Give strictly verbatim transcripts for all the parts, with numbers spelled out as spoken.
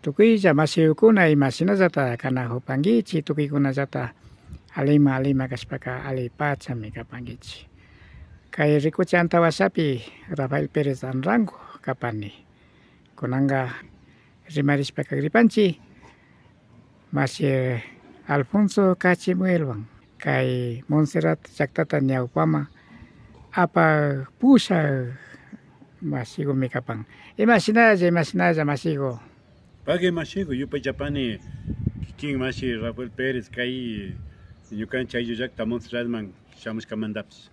Tukuylla mashikuna imashinallata kanakupankichik, tukuykunallata alima alima kashpaka alipachami kapankichik. Kay rikuchi antawashapi Rafael Pérez Anrango kapani. Kunanka rimarishpa kagripanchik mashi Alfonso Cachimuelwan kay Montserrat llaktata ñawpaman apak pushak mashikumi kapan. Imashinalla, imashinalla mashiku. Pagui mashiku, yupaychapani kikin mashi Rafael Pérez kay ñukanchik ayllu llakta Montserratman shamushkamantapish.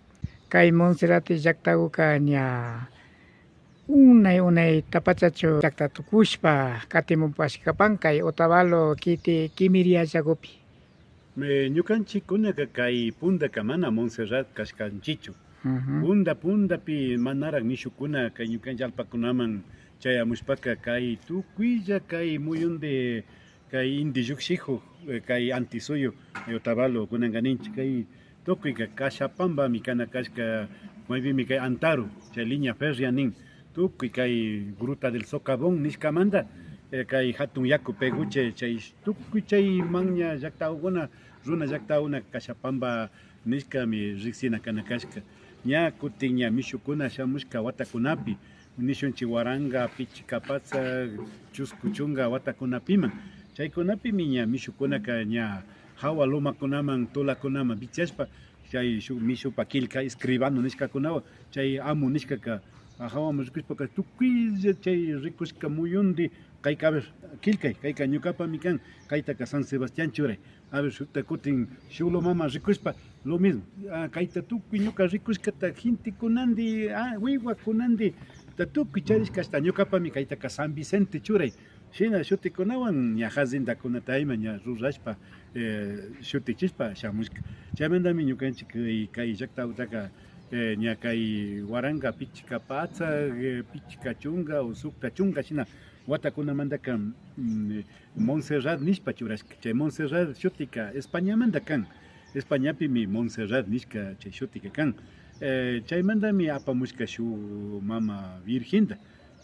Kay Montserrat llaktakuka ña unay unaytapachachu llakta tukushpa katimupashka kapan kay Otavalo kiti kimiriallakupi. Eh, ñukanchikkunaka kay puntaka mana Montserrat kashkanchikchu. Ujú. Punta puntapi manarak mishukuna kay ñukanchik allpakunaman chayamushpaka kay tukuylla kay muyunti kay inti llukshikuk, eh, kay antisuyu, eh, Otavalo kunanka ninchik kay tukuyka Kashapambami kana kashka, maypimi kay antaru chay línea férrea nin, tukuy kay Gruta del Socavón nishkamanta, eh, kay hatun yaku Peguche chay tukuy chay maña llaktakuna, runa llaktakuna Kashapamba nishkami riksina kana kashka. Ña kutin ña mishukuna shamushka watakunapi, nishunchik waranka, pichka patsak, chusku chunka watakunapiman. Chaykunapimi ña mishukunaka ña hawa lomakunaman, tulakunaman vichashpa, chay shuk mishupa killka escribano nishkakunawan, chay amo nishkaka hawaman rikushpaka tukuylla chay rikushka muyunti, kayka, a ver, killkay, kayka ñukapami kan, kaytaka San Sebastián churay. A ver, shukta kutin shuk lomaman rikushpa, lo mismo. Ah, kayta tukuy ñuka rikushkata gentekunanti, ah, wiwakunanti, ta tukuy charishka hasta ñukapami kaytaka San Vicente churay. Shina shutikunawan ña haciendakunata ima ña rurashpa, eh, shutichishpa shamushka. Chaymantami ñukanchik kay, kay llaktakutaka, eh, ña kay waranka pichka patsak, eh, pichka chunka o sukta chunka shina watakunamantaka, mm, Montserrat nishpa churashka. Chay Montserrat shutika Españamanta kan. Españapimi Montserrat nishka chay shutika kan. Eh, chaymantami apamushka shuk mama virgenta,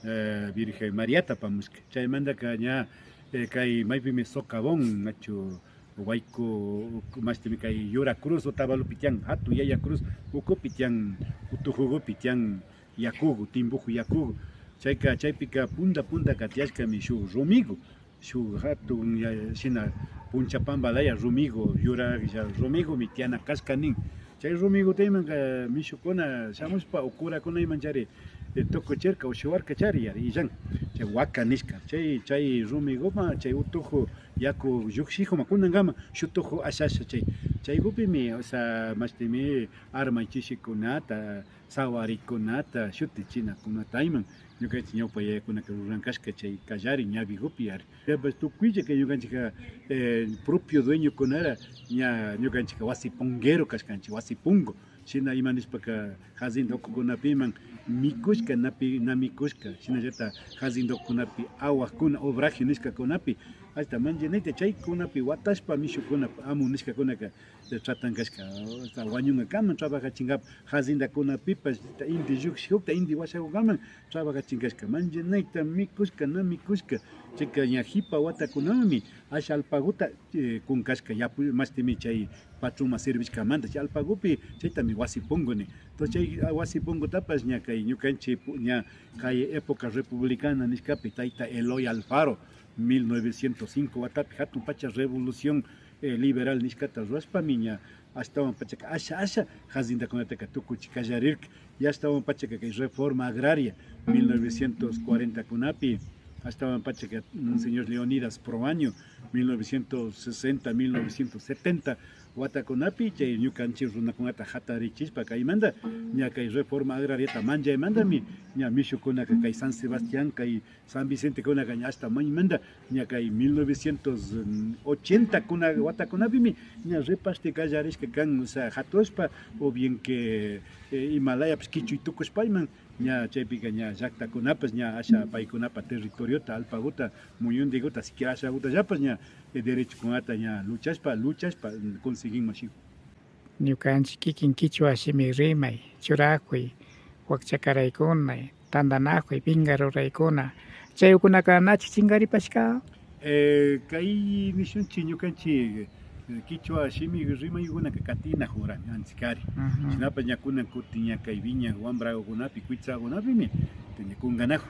eh, Virgen Mariata apamushka. Chaymantaka ña, eh, kay maypimi socavón, nachu wayku, mashtimi kay yura cruz Otavalopi tiyan, hatun yaya cruz ukupi tiyan, utukugupi tiyan yakugu, timbuku yakugu. Chayka, chaypika punta puntaka tiyashkami shuk rumigu, shuk hatun ya-, shina punchapamba laya rumigu, yuraglla rumigumi tiyana kashka nin. Chay rumiguta imanka mishukuna shamushpa o kurakuna imanchari, eh, tukuchirka o shiwarkachari yari illan. Chay waka nishka. Chay, chay rumiguman, chay utuku yaku llukshikuma kunankama shuk tuku ashasha chay. Chaykupimi, o sea, mashtimi armay chishikunata, sawarikunata, shutichinakunata iman ñukanchik ñawpa yayakunaka ruran kashka chay kallari ñawigupi ari. Pipash tukuylla kay ñukanchikka, eh, propio dueñokunara ña ñukanchikka wasi punguero kashkanchik, wasi pungu. Shina ima nishpaka hacienda ukukunapiman mikushka, napi, na mikushka, shinallata hacienda ukukunapi awakkuna, obraje nishkakunapi, hasta manllanayta chaykunapi watashpa mishukuna amo nishkakunaka, eh, tratan kashka, hasta wañunkakaman trabajachinkapak, haciendakunapipash inti llukshikukta, inti washakukaman trabajachin kashka, manllanayta mikushka, na mikushka, chayka ña hipa watakunamanmi asha alpaguta, eh, kun kashka, yapu, mashtimi chay patronman servishkamanta, chay alpagupi chaytami wasi pungu nin. Entonces, chay, ah, wasi pungutapash ña kay ñukanchik pu-, ña kay época republicana nishkapi, tayta Eloy Alfaro, mil novecientos cinco watapi hatun pacha revolución, eh, liberal nishkata rurashpami ña ashtawan pachaka asha, asha haciendakunataka tukuchi kallarirka. Y ashtawan pachaka kay reforma agraria, mil novecientos cuarenta kunapi, ashtawan pachaka Monseñor Leonidas Proaño, mil novecientos sesenta, mil novecientos setenta watakunapi, chay ñukanchik runakunata hatarichishpa kaymanta, ña kay reforma agrariata manllaymantami, ña mishukunaka kay San Sebastián, kay San Vicentekunaka ña hasta maymanta, ña kay mil novecientos ochenta kuna watakunapimi ña reparti kallarishka kan, o sea, hatushpa, o bien que, eh, imalayapish kichuy tukushpayman, ña chaypika ña llaktakunapash ña asha paykunapa territoriota, alpaguta, muyundiguta, siquiera ashagutallapash ña, eh, derechokunata ña luchashpa, luchashpa, mm, conseguin mashiku. Ñukanchik kikin kichwa shimi rimay, churakuy, wakchakaraykuna, tantanakuy, pinka ruraykuna, Chaykunaka nachu chinkaripashka? Eh, kay nishunchik ñukanchik, eh, kichwa shimi rimaykunaka katinajunrami anchikari. Ujú. Shinapash ña kunan kutin ña kay wiñak wambrakunapi, kuytsakunapimi ña kunkanajun.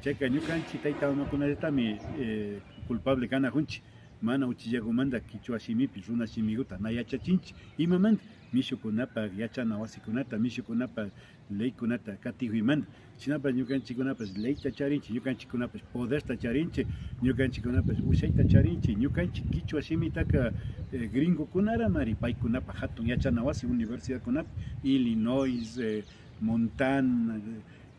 Chayka ñukanchik tayta mamakunallatami, eh, culpable kanajunchik. Mana uchillakumanta kichwa shimipi runa shimikuta na yachachinchik. Imamanta? Mishukunapa yachana wasikunata, mishukunapa leykunata katijuymanta. Shinapash ñukanchikkunapash leyta charinchik, ñukanchikkunapash poderta charinchik, ñukanchikkunapash ushayta charinchik. Ñukanchik kichwa shimitaka, eh, gringokunaramari paykunapa jatun yachana wasi universidadkunapi, Illinois, eh, Montana,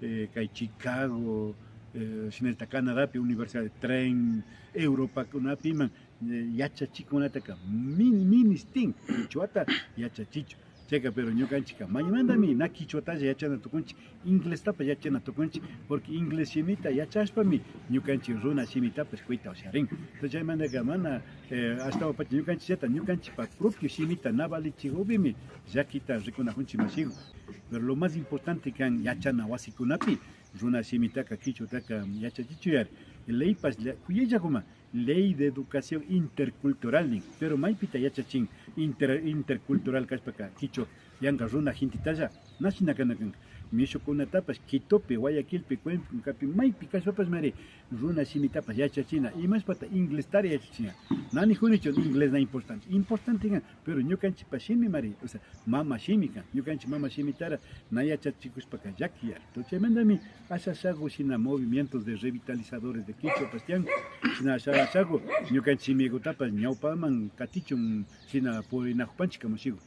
eh, kay Chicago, eh, shinallata Canadapi Universidad de Trent, Europakunapi iman, eh, yachachikunataka min-, ministin kichwata yachachichun. Chayka, pero ñukanchikka maymantami na kichwatalla yachana tukunchik, inglestapash yachana tukunchik, porque inglés shimita yachashpami ñukanchik runa shimitapash kuyta usharin. Entonces, chaymantaka mana, eh, ashtawanpacha ñukanchikllata, ñukanchikpa propio shimita na valichijukpimi llakita rikunajunchik mashiku. Pero lo más importante kan yachana wasikunapi runa shimitaka, kichwataka yachachichun yari. Leypash lla-, kuyayllakuman, Ley de Educación Intercultural nin. Pero maypita yachachin inter-, intercultural kashpaka kichwa yanka runa gentetalla? Na shina kana kan. Mishukunatapash Quitopi, Guayaquilpi, Cuencapi, maypi kashpapash mari runa shimitapash yachachina. Imashpata inglestari yachachina? Na nijunichu inglés na importante. Importante kan, pero ñukanchikpa shimimari, o sea, mama shimi kan. Ñukanchik mama shimitara na yachachikushpaka llaki yari. Entonces, chaymantami asha ashaku shina movimientos de revitalizadores de kichwapash tiyan. Shina asha ashaku ñukanchik shimikutapash ñawpaman katichun shina purinajupanchik mashiku.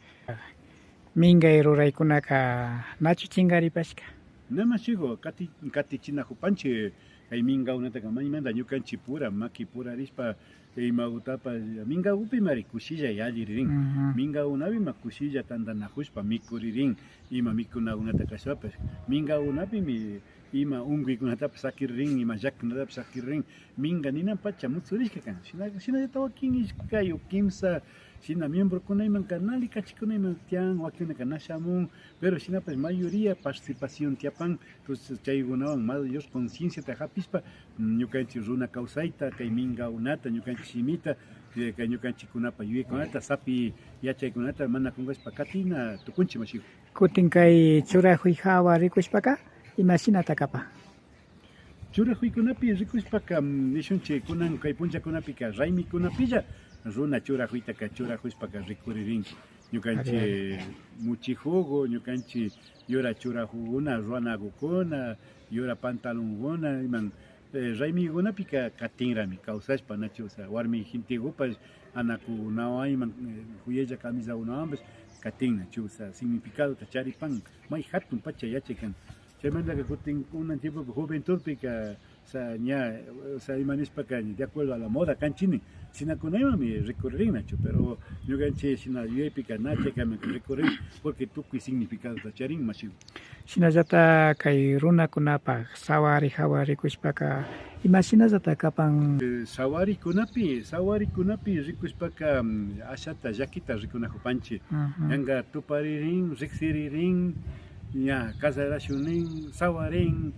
Minkay ruraykunaka nachu chinkaripashka? Na mashiku, kati-, katichinajupanchik kay minkakunataka maymanta ñukanchik pura, maki purarishpa, imakutapash minkakupimari kushilla yalliririn. Ujú. Minkakunapi ima kushilla tantanajushpa mikuririn, ima mikunakunata kashpapash. Minkakunapimi ima unkuykunatapash sakiririn, ima llakikunatapash sakiririn. Minka ninapacha mutsurishka kan. Shina, shinallata wakin ishkay o kimsa shina miembrokunaymanka na alli kachikunayman tiyan, wakinkunaka na shamun, pero shinapash mayoría participación tiyapan. Entonces, chaykunawan mayor concienciata japishpa, mm, ñukanchik runa kawsayta, kay minkakunata, ñukanchik shimita, eh, kay ñukanchikkunapa yuyaykunata, sapi yachaykunata mana kunkashpa katina tukunchik mashiku. Kutin kay churajuy jawa rikushpaka, imashinata kapan? Churajuykunapi rikushpaka, mm, nishunchik kunan kay punllakunapika raymikunapilla runa churajuytaka churajushpaka rikuririn. Ñukanchik muchijuku, ñukanchik yura churajukuna, ruanakukuna, yura pantalonkuna, iman, eh, raymikukunapika katinrami kawsashpa, nachu, o sea, warmi gentekupash anakukunawan iman, eh, juyaylla camisakunawanpash katin, nachu, o sea, significadota charipan, may jatun pacha yachay kan. Chaymantaka kutin kunan tiempopi juventudpika, o sea, ña, o sea, ima nishpaka, de acuerdo a la moda kanchik nin, shinakunaymanmi rikuririn, nachu, pero ñukanchik shina yuyaypika na chaykaman rikurin, porque tukuy significadota charin, mashiku. Shinallata kay runakunapak sawari jawa rikushpaka, imashinallata kapan? Eh, sawarikunapi, sawarikunapi rikushpaka, mm, ashata llakita rikunajupanchik. Ujú. Yanka tuparirin, riksiririn, ña casarashun nin, sawarin,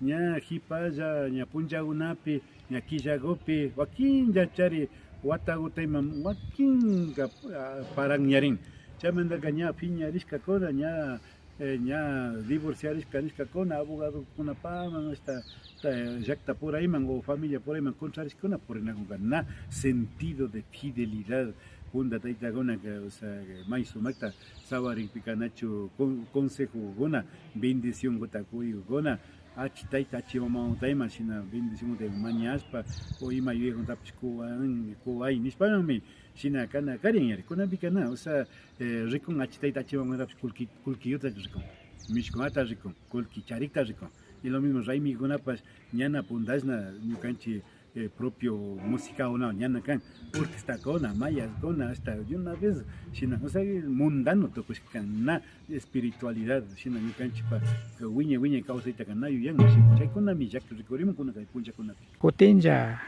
ña jipalla, ña punllakunapi, ña killakupi, wakinllachari watakuta ima wakinka, ah, paranñarin. Chaymantaka ña piñarishkakuna, ña, eh, ña divorciarishka nishkakuna, abogadokunapaman, hasta, eh, llakta purayman o familia purayman contrarishkakuna purinakunka. Na sentido de fidelidad. Punta taytakunaka, o sea, may sumakta sawarikpika nachu con-, consejokuna, bendicionkuta kuykuna, achi tayta, achi mamakuta ima shina bendicionkuta mañashpa, o ima yuyaykunatapish kuwan, kuway nishpamanmi shina kana karin yari. Kunanpika na, o sea, eh, rikun achi tayta, achi mamakunatapish kullki, kullkiyuta rikun, mishkunata rikun, kullki charikta rikun. Y lo mismo raymikunapash ñana puntashna ñukanchik, eh, propio musicakuna ñana kan, orquestakuna, mayaskuna, hasta de una vez shina, o sea, mundano tukushka kan, na espiritualidad, shina ñukanchikpa wiñay wiñay kawsaytaka na yuyan, mashiku. Chaykunami llaki rikurimun kunan kay punllakunapi. Kutinlla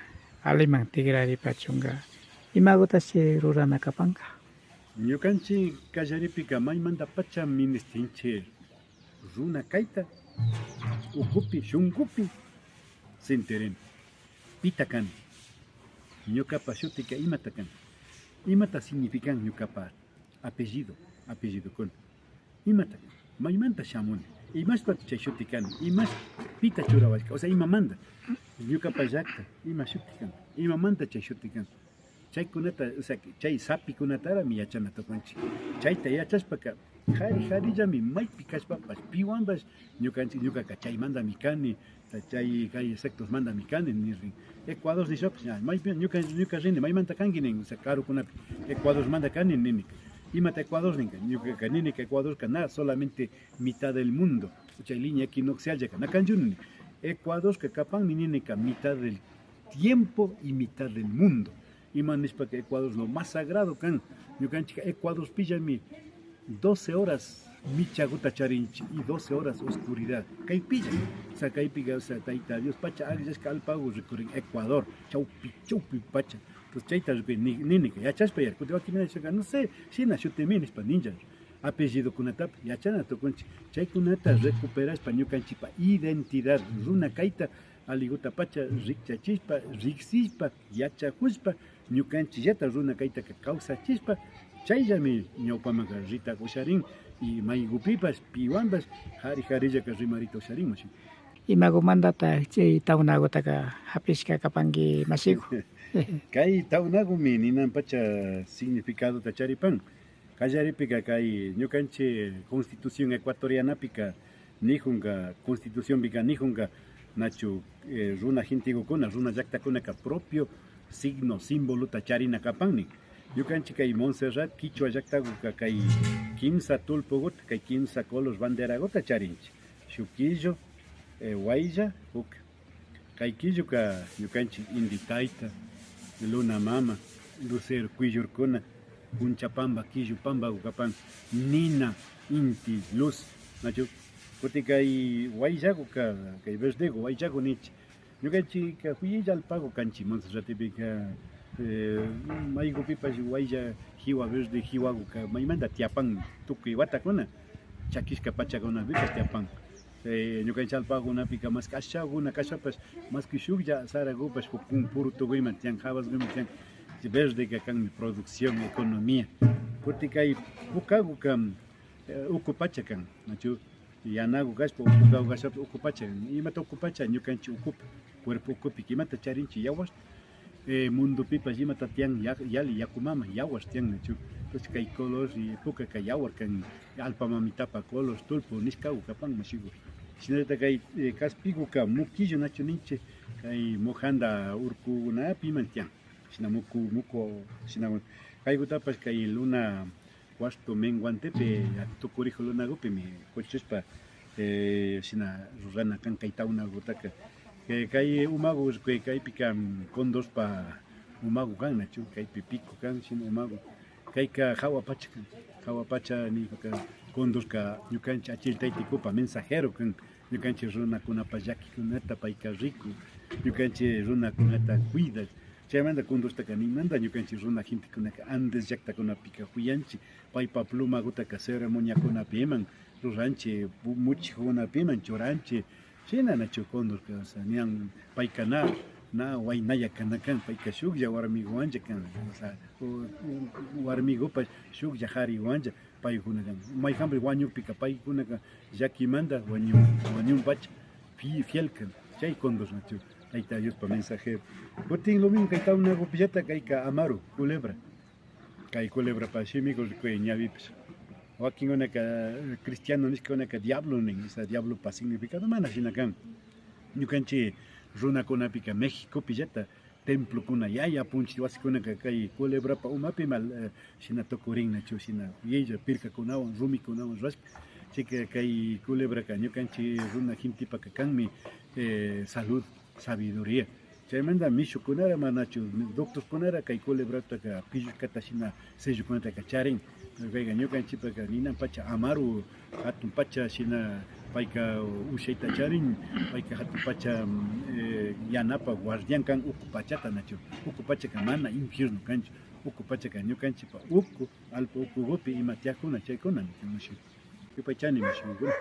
aliman tikraripachunka, imakutashi rurana kapanka? Ñukanchik kallaripika maymantapacha ministinchik runa kayta ukupi, shunkupi sintirin. Pita kani? Ñukapa shutika imata kan? Imata significan ñukapa apellido, apellidokuna? Imata kan? Maymanta shamuni? Imashpata chay shuti kani? Imash, pita churawashka? O sea, imamanta? Ñukapa llakta ima shuti kan? Imamanta chay shuti kan? Chaykunata, o sea, chay sapikunatarakmi yachana tukunchik. Chayta yachashpaka, kari karillami maypi kashpapash, piwanpash, ñukanchik, ñukaka chaymantami kani, ta chay, kay sectormantami kani nirin. Ecuador nishpapash, ña, maypi, ñuka, ñuka rini, maymanta kanki nin, o sea, karukunapi, Ecuadormanta kani nini. Imata Ecuador ninka? Ñukaka ninika Ecuadorka na solamente mitad del mundo, chay línea equinoccialllaka na kanchu nini. Ecuadorka kapanmi ninika mitad del tiempo y mitad del mundo. Ima nishpaka Ecuador lo más sagrado kan. Ñukanchik Ecuadorpillami doce horas michaguta charinchik y doce horas oscuridad. Kaypilla, o sea, kaypika, o sea, Tayta Dios pacha akllashka allpagu rikurin Ecuador, chawpi, chawpi pacha. Entonces, chayta rikuy ni-, ninika, yachashpa yari, kutin wakin nishpaka, no sé, shina shutimi nishpa ninlla. Apellidokunatapash yachana tukunchik. Chaykunata recuperashpa ñukanchikpa identidad, runa kayta alliguta pacha rikchachishpa, riksishpa, yachakushpa, ñukanchikllata runa kaytaka kawsachishpa, chayllami ñawpamanka rita usharin, y maygupipash, piwanpash, kari karillaka rimarita usharin, mashi. Imagumantata chay tawnagutaka hapishka kapanki, mashigu? Kay tawnagumi ninan pacha significadota charipan. Kallaripika kay ñukanchik Constitución Ecuatorianapika nijunka, Constitucionpika nijunka, nachu, eh, runa gentegukuna, runa llaktakunaka propio signo, símbolota charina kapan nin. Ñukanchik kay Montserrat kichwa llaktaguka kay kimsa tullpuguta, kay kimsa color banderaguta charinchik. Shuk killu, eh, waylla, uka. Kay killuka ñukanchik inti tayta, luna mama, lucero kuyllurkuna, puncha pamba, killu pambagu kapan, nina, inti, luz, nachu? Kutin kay wayllaguka, kay verdegu, wayllagu ninchik. Ñukanchikka juyaylla allpagu kanchik Montserratpika, eh, maygupipash waylla jiwa verde jiwaguka maymanta tiyapan, tukuy watakuna, chakishka pachakunapipash tiyapan. Eh, ñukanchik allpakunapika maski ashaguna kashpapash, maski shuklla saragupash, jukun puru tukuyman tiyan, habasguman tiyan, verdeka kanmi producción, economía. Kutin kay pukaguka, eh, uku pacha kan, nachu? Yanagu kashpa, pukagu kashpapash uku pacha kan. Imata uku pacha? Ñukanchik ukupi, cuerpo ukupika imata charinchik? Yawar. Eh, mundopipash imata tiyan? Ya-, yali, yaku mama, yawar tiyan, nachu? Entonces kay color y pukaka yawar kan, allpa mamitapa color, tullpu nishkagu kapan, mashigu. Shinallata kay, eh, kaspiguka mukillu, nachu ninchik, kay mojanda urkugunapiman tiyan. Shina muku, muku, shina, kaygutapash kay luna cuarto menguantepi, tukurijun lunagupimi kuchushpa, eh, shina rurana kan kay tawnagutaka. Eh, kay umagu, kay, kaypika, mm, condorpa umagu kan, nachu? Kaypi pico kan, shina umagu. Kayka jawa pacha kan. Jawa pacha nishpaka condorka ñukanchik achil taytikupa mensajero kan. Ñukanchik runakunapa llakikunata payka rikun. Ñukanchik runakunata cuidan. Chaymanta condortaka ninmanta ñukanchik runa gentekunaka Andes llaktakunapika juyanchik. Paypa plumagutaka ceremoniakunapiman ruranchik, bu-, muchikunapiman churanchik. Shina nachu condorka, o sea, niyan payka na, na waynalla kana kan, payka shuklla warmiguwanlla kan, o sea, u-, u-, warmigupash shuklla kariwanlla paykuna kan. Mayjanpash wañukpika paykunaka llakimanta wañun, wañunpacha fi-, fiel kan. Chay condor nachu, Tayta Diospa mensajero. Kutin lo mismo kay tawnagupillata kayka amaru, culebra. Kay culebrapa shimiku rikuy ñawipish. Wakinkunaka, eh, cristiano nishkakunaka diablo nin, esa diablopa significado mana shina kan. Ñukanchik runakunapika Mexicopillata templokuna, yaya punchi wasikunaka kay culebrapa umapi mal, eh, shina tukurin nachu, shina yuyaylla pirkakunawan, rumikunawan rurashpa. Chayka kay culebraka ñukanchik runa gentepaka kanmi, eh, salud, sabiduría. Chaymanta mishukunara manachu, doctorkunara kay culebrataka pillushkata shina sellokunataka charin. Pero kayka ñukanchikpaka ninan pacha amaru, jatun pacha shina payka ushayta charin, payka jatun pacha, mm, eh, yanapa guardián kan uku pachata nachu. Uku pachaka mana infierno kanchu. Uku pachaka ñukanchikpa uku, allpa ukugupi ima tiyakkuna chaykunami kan, mashi. Yupaychani, mashikuna.